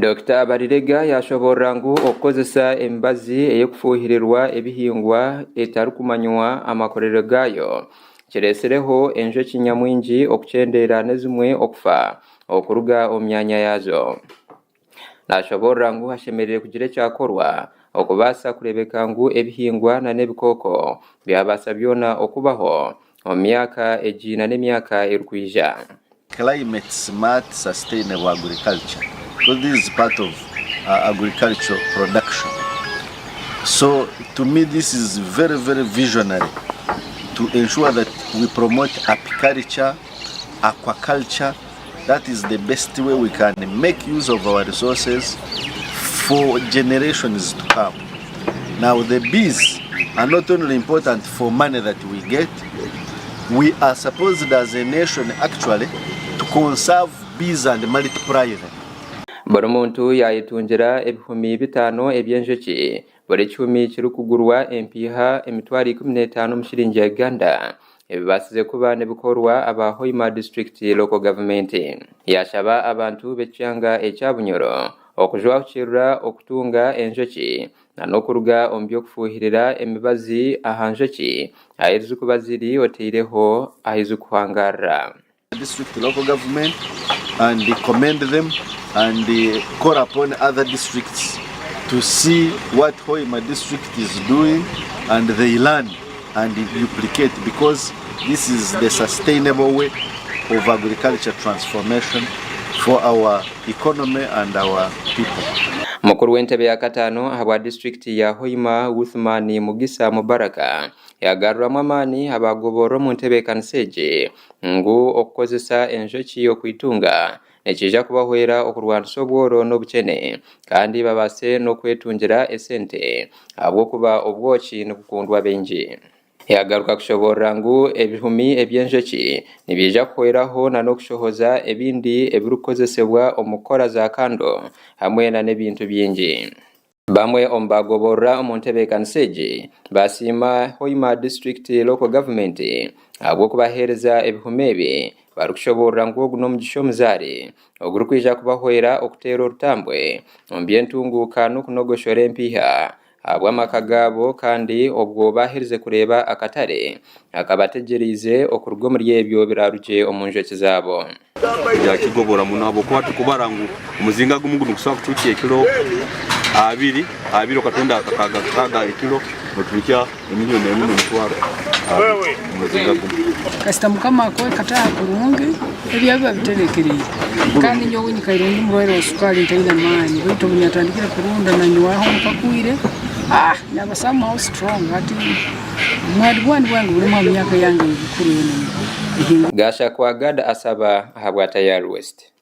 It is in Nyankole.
Dokita Barirega yaashoboorora ngu okukozesa emibazi ey'okufuuhirirwa ebihingwa etarikumanywa amakorero gaayo kireetsireho enjoki nyamwingi okukyendeera n'ezimwe okufa okuruga omu myanya yaazo. Naashoboorora ngu hashemereire kugira ekyakorwa okubaasa kureebeka ngu ebihingwa n'ebikooko byabaasa byona okubaho omu myaka egi n'emyaka erikwija. Climate smart sustainable agriculture because this is part of agricultural production so to me this is very very visionary to ensure that we promote apiculture, aquaculture that is the best way we can make use of our resources for generations to come. Now the bees are not only important for money that we get, we are supposed as a nation actually to conserve bees and multiply them. Buri muntu yaayetungira ebihumi bitaano eby'enjoki, buri kihumi kirikugurwa empiiha 15,000 omu shiringi ya Uganda, ebibaasize kuba nibikorwa aba Hoima District Local Government. Yaashaba abantu b'ekyanga ekya Bunyoro okujwahukirira okutunga enjoki na n'okuruga omu by'okufuuhirira emibazi aha njoki ahu zirikuba ziri otaireho ahu zirikuhangaarira. District Local Government and commend them and call upon other districts to see what Hoima District is doing and they learn and duplicate because this is the sustainable way of agriculture transformation for our economy and our people. Mukuru w'entebe ya kataano ahabwa disiturikiti ya Hoima, Uthman Mugisa Mubaraka yagaruramu amaani abaagoborora omu ntebeekanisa egi ngu okukozesa enjoki okwitunga nikiija kubahwera okurwanisa obworo n'obukyene kandi babaase n'okwetungira esente ahabw'okuba obwoki nibukundwa baingi. Yaagaruka kushoboorora ngu ebihumi eby'enjoki nibiija kuhweraho n'okushohoza ebindi ebirikukozesebwa omu kukora za kando hamwe n'ebintu bingi. Bamwe omu baagoborora omu ntebeekanisa egi baasiima Hoima District Local Government ahabw'okubaheereza ebihumi ebi barikushoboorora ngu ogu n'omugisha omuzaare ogurikwija kubahwera okuteera orutambwe omu by'entunguuka n'okunogoshora empiiha ahabw'amaka gaabo kandi obwo baaherize kureeba akatare akabategyereize okuruga omuri ebyo biraarugye omu njoki zaabo. Yakigobora muno ahabw'okuba tukubara ngu omuzinga gumwe gunu gukusobora kuturukya ekilo abiri, abiri okatonda akakaaga kakaaga ekilo noturukya emiliyoni emu n'emitwaro abiri omu muzinga gumu. Kasita Mukama akuha ekataaha kurungi, ebyawe biba biterekereire. Kandi nyowe nyikaire ndi murwaire wa sukaali ntaine maani, baitu obu natandikire kurunda nanywaho mpakwire, ah naba somehow strong hati obwani bwange burimu aha myaka yange ey'obukuru yoona Gashakwa Gad asaba ahabwa Tayari West.